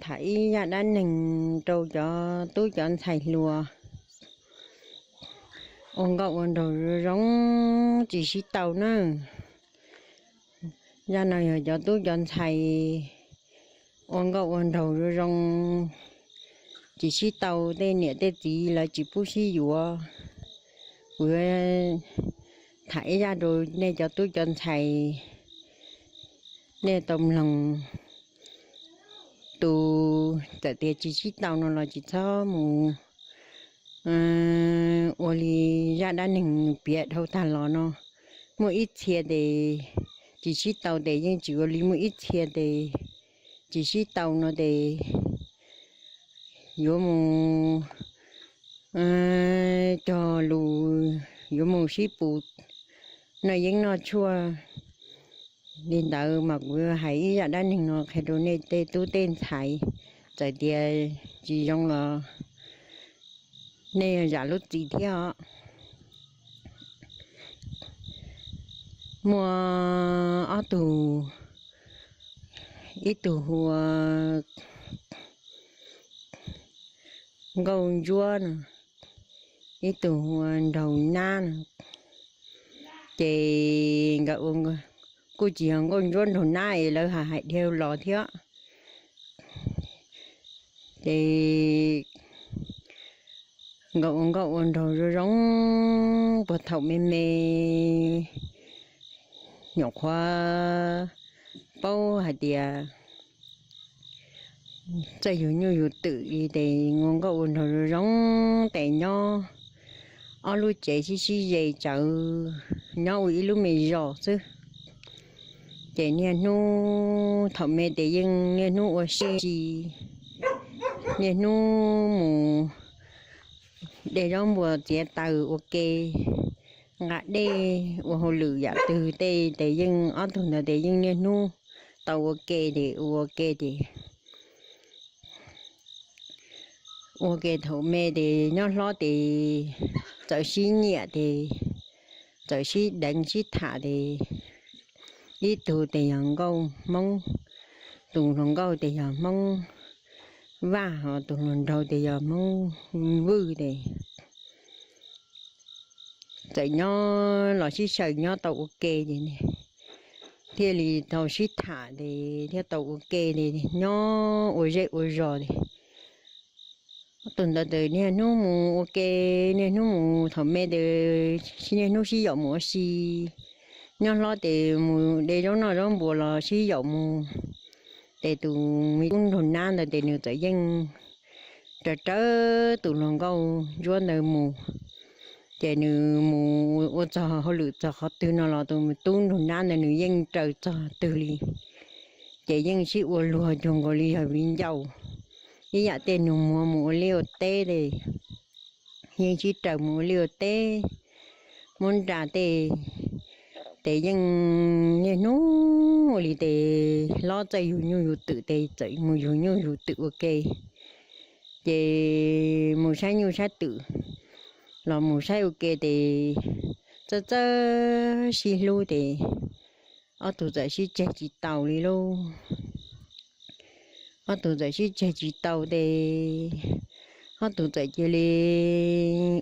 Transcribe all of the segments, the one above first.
tham ib zaj dab neeg rau cov tub cov ntxhais hluas ua nkauj ua nraug zoo zoo tsis sib tau na. Zaj no yog cov tub cov ntxhais ua nkauj ua nraug zoo zoo tsis sib tau, tej niam tej txiv lawv tsis pub sib yuav. Kuv tham ib zaj rau nej cov tub cov ntxhais, nej tau mloog. Tus txawm tias tsis sib tau no los tsis txhob mus ua li zaj dab neeg piav dhau tag los no. Muaj ib txhia tes tsis sib tau tes yeej tsis ua li, muaj ib txhia tes tsis sib tau no tes yuav mus cog lus, yuav mus sib pus noj yeeb noj tshuaj. Li ntawd mas kuv hais ib zaj dab neeg no qhia rau nej tej tub tej ntxhais, txawm tias tsis zoo los nej zam lub txim thiab os. Muaj ob tug, ib tug hu ua Nkauj Ntsuab no, ib tug hu ua Nraug Nab no. Ces nkawd kuj tsis yog Nkauj Ntsuab Nraug Nab es lawv hais hais dhia los thiab. Ces nkawd ua nkauj ua nraug zoo zoo puag thaum me me, nyuam qhuav paub hais tias txawj yug nyuj yug twm li ces ua nkauj ua nraug zoo zoo tes nyob ob lub tsev sib sib ze tsawv, nyob ua ib lub me zos xwb. Ces niaj hnub thaum me ces yeej niaj hnub ua si, niaj hnub mus de zaub npua txiav taws ua ke, nqa dej ua hauj lwm yam twg tej ces yeej ob tug ntawd ces yeej niaj hnub tau ua ke ces ua ke ces ua ke thaum me ces nyob hlob ces txawm sib nyiam ces txawm sib deev sib tham ces ib tug ces yog nkauj Hmoob, tus hluas nkauj ces yog Hmoob Vaj, ho tus hluas nraug ces yog Hmoob Vwj ces txawm nyob los sib xyaw nyob tau ua ke ces thiaj li tau sib tham ces thiaj tau ua ke ces nyob ua zej ua zos ces tus ntawd ces niaj hnub mus ua ke, niaj hnub mus thaum me ces niaj hnub sib yaum mus ua si. Nyob hlob ces mus de zaub noj zaub npua los sib yaum mus. Ces tus me tub Nraug Nab ntawd ces nws txawm yeej raws rawv tus hluas nkauj Ntsuab ntawd mus. Ces nws mus ua txog hauj lwm txog qhov twg no los tus tub Nraug Nab ntawd nws yeej raws txog twg li. Ces yeej sib ua luag cuag nkaus li yog viv ncaus, ib yam tej nus muag mus ua liaj ua teb ces yeej sib raws mus ua liaj ua teb, muab nra tej, ces yeej niaj hnub li ces hlob txawj yug nyuj yug twm ces txawm mus yug nyuj yug twm ua ke. Ces mus saib nyuj saib twm los mus saib ua ke ces txawj txawj sib hlub ces ob tug txawm sib tseg tsis taus li lauj. Ob tug txawm sib tseg tsis taus ces ob tug txawm cia li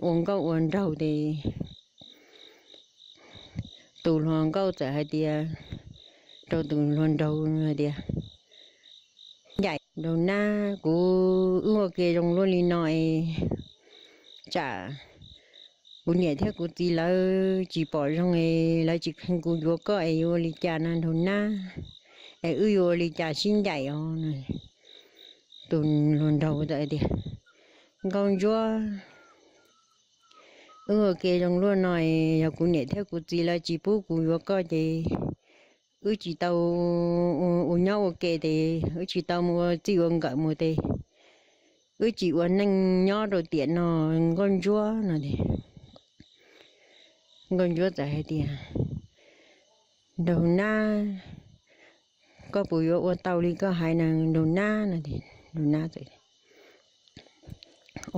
ua nkauj ua nraug ces tus hluas nkauj txawm hais tias, rau tus hluas nraug hais tias, Ncaim Nraug Nab, kuv wb ua ke zoo luaj li no es tsam kuv niam thiab kuv txiv lawv tsis pom zoo es lawv tsis kheev kuv yuav koj es yuav ua li cas no Nraug Nab? Es wb yuav ua li cas sib ncaim os? Tus hluas nraug txawm tias, Nkauj Ntsuab, wb ua ke zoo luaj no es yog kuv niam thiab kuv txiv lawv tsis pub kuv yuav koj ces wb tsis tau ua nyob ua ke ces wb tsis tau mus ua txij ua nkawm mus ces wb tsis ua neej nyob rau tiam no Nkauj Ntsuab no es. Nkauj Ntsuab txawm hais tias, Nraug Nab, koj puas yuav ua tau li koj hais na Nraug Nab no es. Nraug Nab txawm,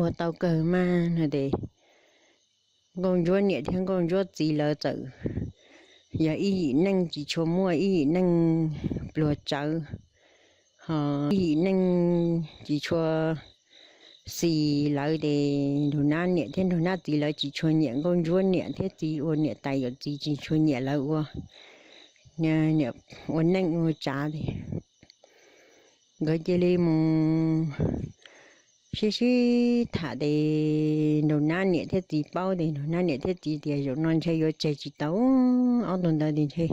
Ua tau kawg mas no es. Nkauj Ntsuab niam thiab Nkauj Ntsuab txiv lawv txawm yog ib yim neej tsis tshua muaj, ib yim neej pluag tsawv, Ho yim neej tsis tshua xis lawv ces Nraug Nab niam thiab Nraug Nab txiv lawv tsis tshua nyiam Nkauj Ntsuab niam thiab txiv, ua niam tais yawm txiv tsis tshua nyiam lawv ua, ua neej ua tsav ces nkawd cia li mus sib sib tham ces Nraug Nab niam thiab txiv paub ces Nraug Nab niam thiab txiv tias zaum no ntshe yuav tseg tsis tau, ob tug ntawd tias ntshe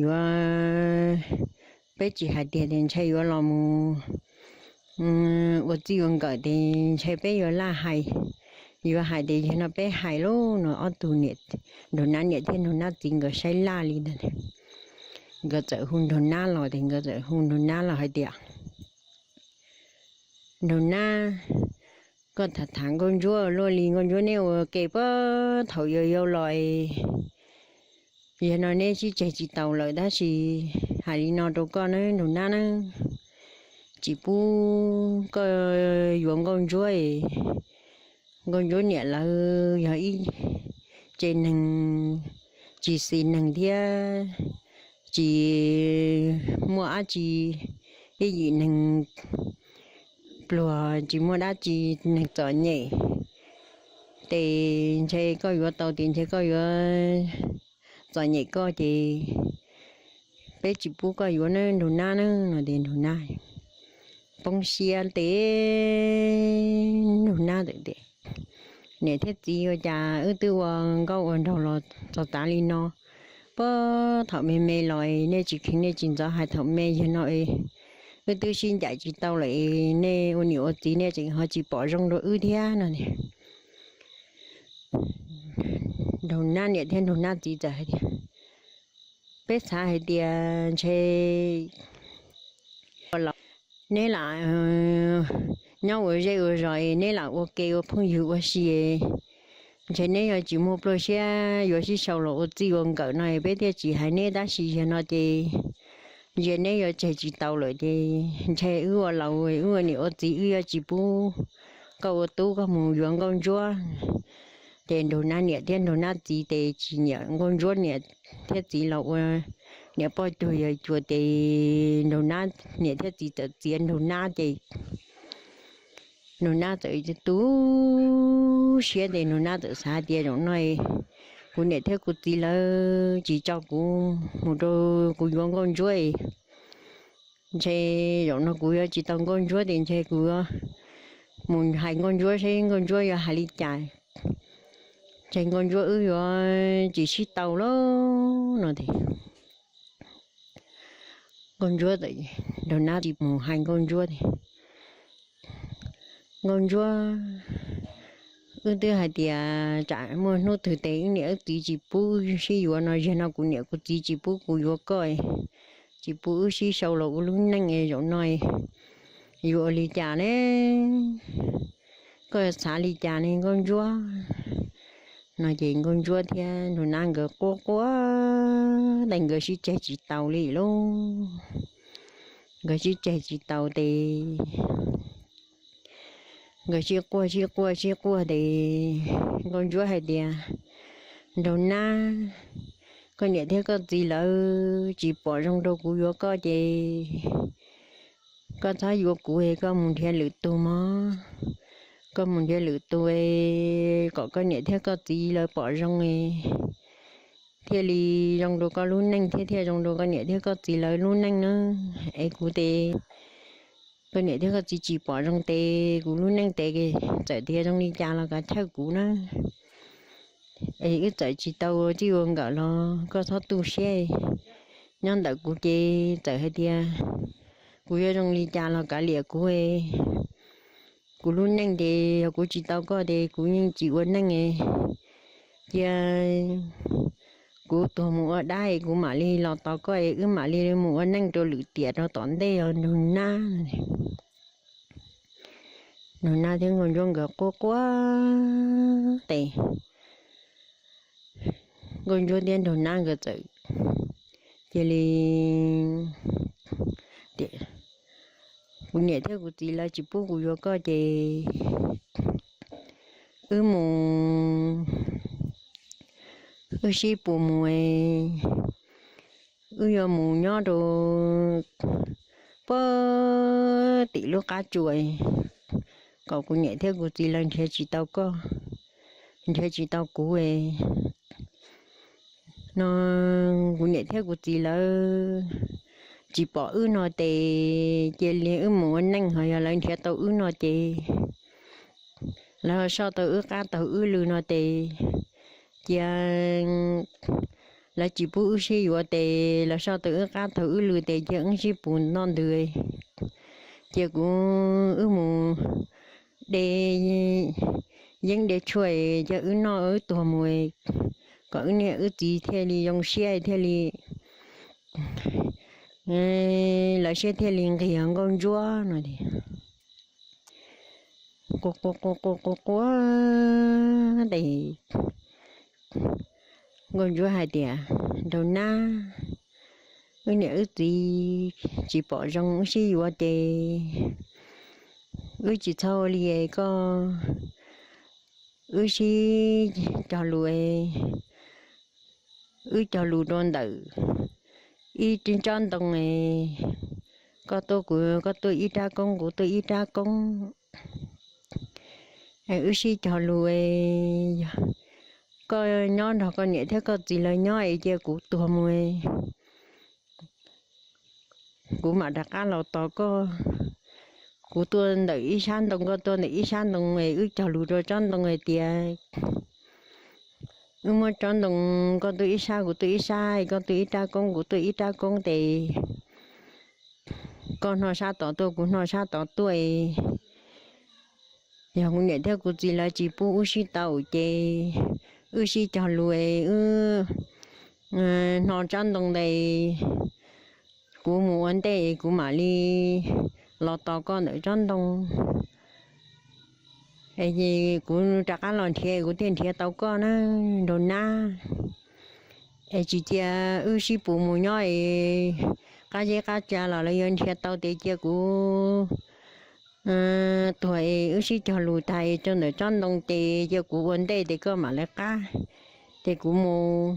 yuav, peb tsis hais tias tias ntshe yuav los mus ua txij ua nkawm ces ntshe peb yuav laj hais, yuav hais tias yog no peb hais lauj no. Ob tug niam, Nraug Nab niam thiab Nraug Nab txiv nkawd saib laj li ntawd, nkawd txawm hu Nraug Nab los ces nkawd txawm hu Nraug Nab los hais tias, Nraug Nab, koj tham tham Nkauj Ntsuab luaj li, Nkauj Ntsuab neb ua ke puag thaum yau yau los, yog no neb sib tseg tsis taus lawm, tab sis hais li no rau koj nawb Nraug Nab nawb, tsis pub koj yuav Nkauj Ntsuab. Nkauj Ntsuab niam lawv yog ib tsev neeg tsis xis neeg thiab tsis muaj dab tsi, ib yim neeg pluag tsis muaj dab tsi, neeg txom nyem, ces ntshe koj yuav tau tias ntshe koj yuav txom nyem koj ces peb tsis pub koj yuav nawb Nraug Nab nawb no ces Nraug Nab poob siab tes Nraug Nab txawm tias, niam thiab txiv, ua cas wb twb ua nkauj ua nraug los txog tav li no, puag thaum me me los nej tsis kheev nej tsis ntxov hais thaum me, yog no wb twb sib ncaim tsis tau lawm, nej ua niam ua txiv nej tseem ho tsis pom zoo rau wb thiab no. Nraug Nab niam thiab Nraug Nab txiv txawm hais tias, peb xav hais tias ntshe neb lam nyob ua zej ua zos, neb lam ua ke ua phooj ywg ua si, ntshe neb yuav tsis muaj plawg siab yuav sib sau los ua txij ua nkawm no peb thiaj tsis hais neb, tab sis yog no ces ntshe neb yuav tseg tsis taus lawm ces ntshe wb ua laus wb ua niam ua txiv wb yuav tsis pub koj ua tub koj mus yuav Nkauj Ntsuab. Ces Nraug Nab niam thiab Nraug Nab txiv ces tsis nyiam Nkauj Ntsuab niam thiab txiv los ua niam poj cuag yawm cuas ces Nraug Nab niam thiab txiv txawm txiav Nraug Nab ces Nraug Nab txawm tu siab ces Nraug Nab txawm xav tias zaum no kuv niam thiab kuv txiv lawv tsis tso kuv mus rau kuv yuav Nkauj Ntsuab, ntshe zaum no kuv yuav tsis tau Nkauj Ntsuab ces ntshe kuv yuav mus hais Nkauj Ntsuab seb Nkauj Ntsuab yuav hais li cas, ntshe Nkauj Ntsuab wb yuav tsis sib tau lauj no ces Nkauj Ntsuab, Nraug Nab tsis mus hais Nkauj Ntsuab tias, Nkauj Ntsuab, wb twb hais tias tsam muaj hnub twg ces wb niam wb txiv tsis pub wb sib yuav no, yog no kuv niam kuv txiv tsis pub kuv yuav koj, tsis pub wb sib sau los ua lub neej, zaum no yuav ua li cas ne? Koj xav li cas ne Nkauj Ntsuab? No ces Nkauj Ntsuab thiab Nraug Nab nkawd quaj quaj tes nkawd sib tseg tsis taus li lauj. Nkawd sib tseg tsis taus tes nkawd sib quaj sib quaj sib quaj tes Nkauj Ntsuab hais tias, Nraug Nab, koj niam thiab koj txiv lawv tsis pom zoo rau kuv yuav koj ces koj txhob yuav kuv es koj mus nrhiav lwm tus mog. Koj mus nrhiav lwm tus es kom koj niam thiab koj txiv lawv pom zoo es thiaj li zoo rau koj lub neej thiab thiaj zoo rau koj niam thiab koj txiv lawv lub neej na. Es kuv tes koj niam thiab koj txiv tsis pom zoo tes kuv lub neej tes txawm tias zoo li cas los kav chawj kuv na. Es wb txawm tsis tau ua txij ua nkawm los koj txhob tu siab. Nyob ntawm kuv ces txawm hais tias kuv yuav zoo li cas los kav liam kuv. Kuv lub neej ces yog kuv tsis tau koj ces kuv yeej tsis ua neej. Cia kuv tuag mus ua dab es kuv mam li los tos koj es wb mam li mus ua neej rau lwm tiam rau tom ntej os Nraug Nab. Nraug Nab thiab Nkauj Ntsuab nkawd quaj quaj tes Nkauj Ntsuab thiab Nraug Nab nkawd txawm cia li tias, kuv niam thiab kuv txiv lawv tsis pub kuv yuav koj ces wb mus, wb sib pus mus, wb yuav mus nyob rau puag tim lub qab tsua kom kuv niam thiab kuv txiv lawv nrhiav tsis tau koj, nrhiav tsis tau kuv no. Kuv niam thiab kuv txiv lawv tsis pom wb no ces cia li wb mus ua neej, ho yog lawv nrhiav tau wb no ces lawv soj tau wb qab taug wb lw no ces cia lawv tsis pub wb sib yuav ces lawv soj tau wb qab taug wb lw ces cia wb sib pus noj ntws. Cia kuv, wb mus de yeeb de tshuaj, cia wb noj wb tuag mus, kom wb niam wb txiv thiaj li zoo siab thiaj li lawv siab thiaj li nqig, Nkauj Ntsuab no. Quaj quaj quaj quaj quaj quaj tes Nkauj Ntsuab hais tias, Nraug Nab, wb niam wb txiv tsis pom zoo wb sib yuav ces wb tsis txhob li es koj, wb sib cog lus, wb cog lus rau ntawm ib tsob ntoo es koj tuaj kuv, koj tuaj ib rab koob kuv tuaj ib rab koob es wb sib cog lus es yog koj nyob nrog koj niam thiab koj txiv lawv nyob es cia kuv tuag mus, kuv mam rov qab los tos koj. Kuv tuaj ntawm ib sab ntoo koj tuaj ntawm ib sab ntoo es wb cog lus rau tsob ntoo hais tias wb muab tsob ntoo, koj tuaj ib sab kuv tuaj ib sab, koj tuaj ib rab koob kuv tuaj ib rab koob tes koj noj sab tod tuaj kuv noj sab tod tuaj. Yog kuv niam thiab kuv txiv lawv tsis pub wb sib tau ces wb sib cog lus es wb hno tsob ntoo ntawd, kuv mus ua ntej kuv mam li los tos koj ntawm tsob ntoo es kuv rov qab los nrhiav kuv thiaj nrhiav tau koj na, Nraug Nab. Es tsis cia wb sib pus mus nyob es qab zeb qab tsa los lawv yuav nrhiav tau tes cia kuv tuag es wb sib cog lus tas es rau ntawm tsob ntoo ces cia kuv ua ntej tes koj mam lawv qab, ces kuv mus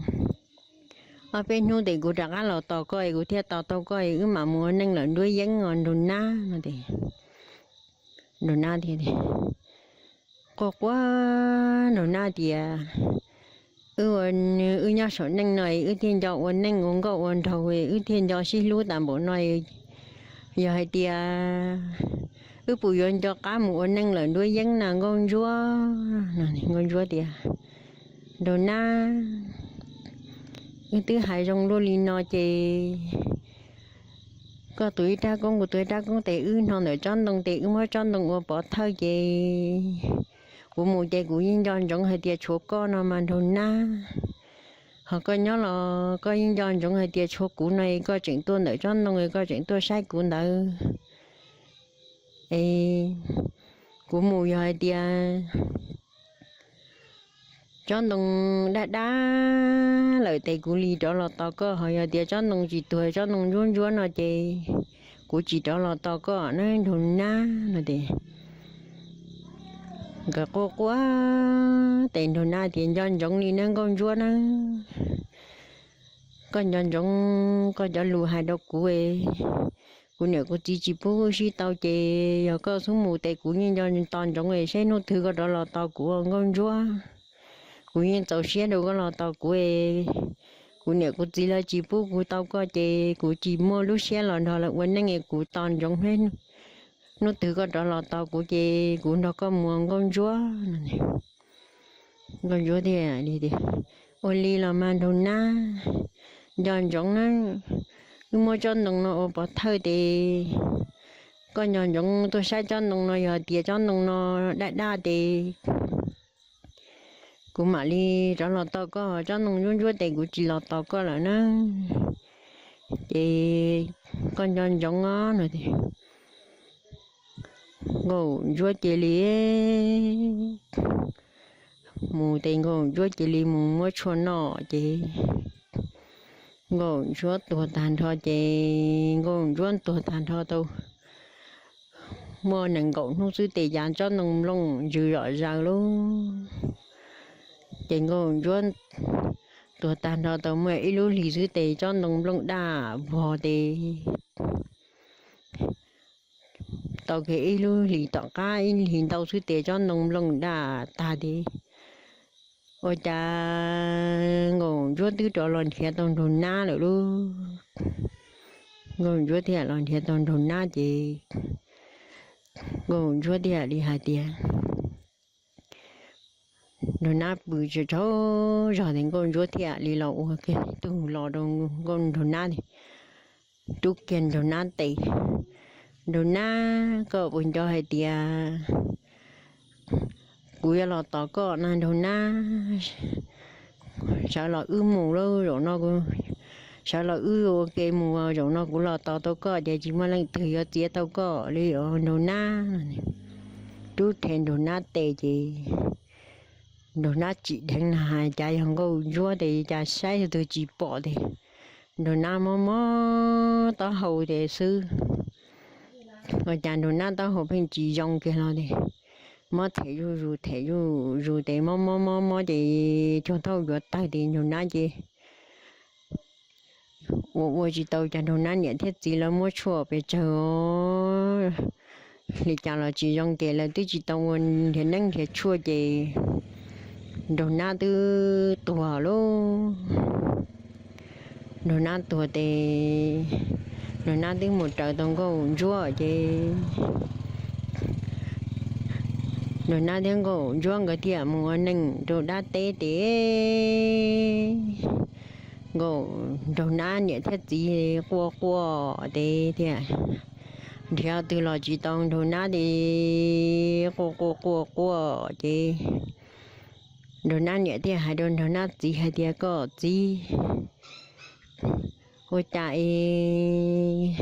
ob peb hnub tes kuv rov qab los tos koj es kuv thiaj tos tau koj es wb mam mus ua neej lawm nruab yeeb os Nraug Nab no. Nraug Nab tias, quaj quaj Nraug Nab tias, wb, wb nyob saum neej no wb thiaj nco ua neej ua nkauj ua nraug, wb thiaj nco sib hlub tas npaum no, yog hais tias wb puas yuav nco qab mus ua neej lawm nruab yeeb na Nkauj Ntsuab no. Nkauj Ntsuab tias, Nraug Nab, wb twb hais zoo luaj li no ces koj tus ib rab koob kuv tus ib rab koob tes wb hno ntawm tsob ntoo tes wb muab tsob ntoo ua pov thawj ces kuv mus ces kuv yeej nco ntsoov hais tias tshuav koj no mas Nraug Nab. Ho koj nyob los koj yeej nco ntsoov hais tias tshuav kuv no es koj tseem tuaj ntawm tsob ntoo es koj tseem tuaj saib kuv ntawd es kuv mus yog hais tias tsob ntoo daj daj lawm tes kuv li rov los tos koj, ho yog tias tsob ntoo tsis tuag tsob ntoo ntsuab ntsuab no ces kuv tsis rov los tos koj na Nraug Nab no tes nkawd quaj quaj tes Nraug Nab tias nco ntsoov li nawb Nkauj Ntsuab nawb. Koj nco ntsoov koj cov lus hais rau kuv, kuv niam kuv txiv tsis pub wb sib tau ces yog koj xub mus tes kuv yeej nco tos ntsoov es saib hnub twg koj rov los tos kuv Nkauj Ntsuab. Kuv yeej txaus siab rau koj los tos kuv es kuv niam kuv txiv lawv tsis pub kuv tau koj ces kuv tsis muaj lub siab los nrog lawv ua neej es kuv tos ntsoov hnub twg koj rov los tos kuv ces kuv nrog koj mus Nkauj Ntsuab no. Nkauj Ntsuab tias, ua li los mas Nraug Nab, nco ntsoov na, wb muab tsob ntoo no ua pov thawj tes koj nco ntsoov tuaj saib tsob ntoo no, yog tias tsob ntoo no daj daj tes kuv mam li rov los tos koj, tsob ntoo ntsuab ntsuab tes kuv tsis los tos koj lawm na. Ces koj nco ntsoov os no. Nkauj Ntsuab cia li mus tes Nkauj Ntsuab cia li mus muab tshuaj noj ces Nkauj Ntsuab tuag tag nrho ces Nkauj Ntsuab tuag tag nrho tau muaj nees nkaum hnub xwb tes yav tsob ntoo nplooj ntsws zom zaws lauj. Ces Nkauj Ntsuab tuag tag nrho tau muaj ib lub hlis xwb tes tsob ntoo nplooj daj vog tes tau kiag ib lub hlis tom qab ib hlis ntau xwb tes tsob ntoo nplooj daj tag tes ua cas Nkauj Ntsuab twb rov los nrhiav tau Nraug Nab lawm lauj. Nkauj Ntsuab thiaj los nrhiav tau Nraug Nab ces Nkauj Ntsuab thiaj li hais tias, Nraug Nab pw tsaug zog tes Nkauj Ntsuab thiaj li los ua kiag tug los rau Nkauj Nraug Nab, rub kiag Nraug Nab tes. Nraug Nab, koj puas nco hais tias kuv yuav los tos koj na Nraug Nab? Sawv los wb mus lauj, zaum no kuv sawv los wb ua ke mus, zaum no kuv los tos tau koj ces tsis muaj leej twg yuav txiav tau koj li os Nraug Nab. Rub rhe Nraug Nab tes ces Nraug Nab tsim dheev na, cas yog Nkauj Ntsuab tes cas saib tug twg tsis pom tes Nraug Nab mob mob taub hau tes xwb. Ua cas Nraug Nab taub hau pheej tsis zoo kiag los tes mob them zuj zus them zuj zus tes mob mob mob mob ces cuag thauj yuav tawg tes Nraug Nab ces ua ua tsis tau cas Nraug Nab niam thiab txiv lawv muab tshuaj pes tsawg li cas los tsis zoo ces lawv twb tsis tau ua nrhiav neeb nrhiav tshuaj ces Nraug Nab twb tuag lauj. Nraug Nab tuag tes Nraug Nab twb mus raws tau Nkauj Ntsuab ces Nraug Nab thiab Nkauj Ntsuab nkawd thiaj mus ua neej rau dab teb tes Nkauj Nraug Nab niam thiab txiv quaj quaj tes thiaj nrhiav twg los tsis tau Nraug Nab tes quaj quaj quaj quaj ces Nraug Nab niam thiaj hais rau Nraug Nab txiv hais tias, Koj txiv, ua cas es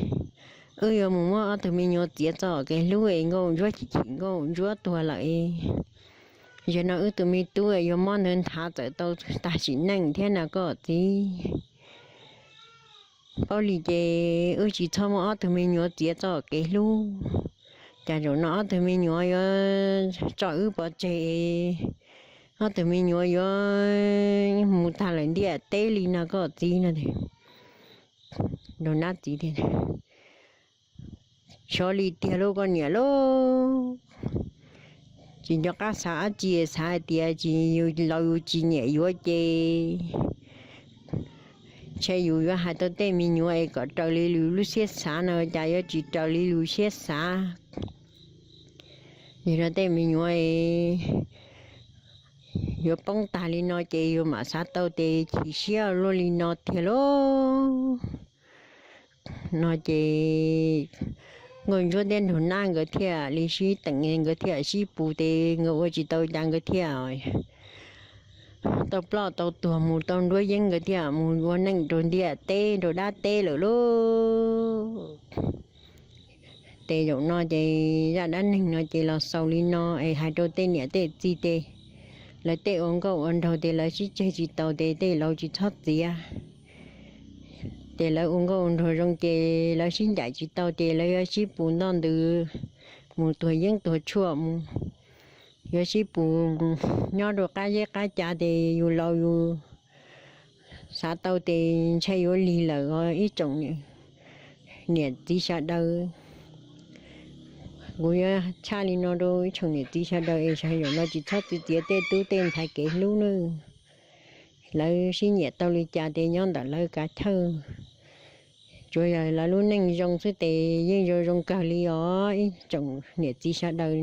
wb yuav mus muab ob tug me nyuam txiav txoj kev hlub es Nkauj Ntsuab chim chim Nkauj Ntsuab tuag lawm es zaum no wb tus me tub yuav mob ntawd nthav txawm tau tag sim neej thiab na koj txiv. Paub li ces wb tsis txhob muab ob tug me nyuam txiav txoj kev hlub, cas zaum no ob tug me nyuam yuav tso wb pov tseg, ob tug me nyuam yuav mus tag lawm ntiaj teb li no koj txiv no. Nraug Nab txiv tias, Xyov li tiag lauj koj niam lauj, tsis nco qab xav dab tsi, xav hais tias tsis yus laus yus tsis nyiam yuav ces ntshe yus yuav hais tau tej me nyuam es kom raws li yus lub siab xav no cas yuav tsis raws li yus siab xav. Yog no tej me nyuam es yuav poob tag li no ces yus mam xav tau ces chim siab luaj li no tiag lauj. No ces Nkauj Ntsuab thiab Nraug Nab nkawd thiaj li sib teem, nkawd thiaj sib pus tes nkawd ua tsis tau cas nkawd thiaj tau ploj tau tuag mus tau nruab yeeb, nkawd thiaj mus ua neej rau ntiaj teb rau dab teb lawm lauj. Ces zaum no ces zaj dab neeg no ces los xaus li no es hais rau tej niam tej txiv ces lawv tej ua nkauj ua nraug ces lawv sib tseg tsis tau ces tej laus tsis txhob txiav. Ces lawv ua nkauj ua nraug zoo ces lawv sib ncaim tsis tau ces lawv yuav sib pus ntoj ntws mus tuag yeeb tuag tshuaj mus, yuav sib pus nyob rau qab zeb qab ca ces yus laus yus xav tau ces ntshe yuav lig lawm os ib tsoom niam txiv sawv daws. Kuv yuav tshaj li no rau ib tsoom niam txiv sawv daws es sawv daws no tsis txhob txwv txiav tej tub tej ntxhais kev hlub nawb. Lawv sib nyiam tau li cas ces nyob ntawm lawv kav chawj, tsuav yog lawv lub neej zoo xwb ces yeej zoo zoo kawg li os ib tsoom niam txiv sawv daws.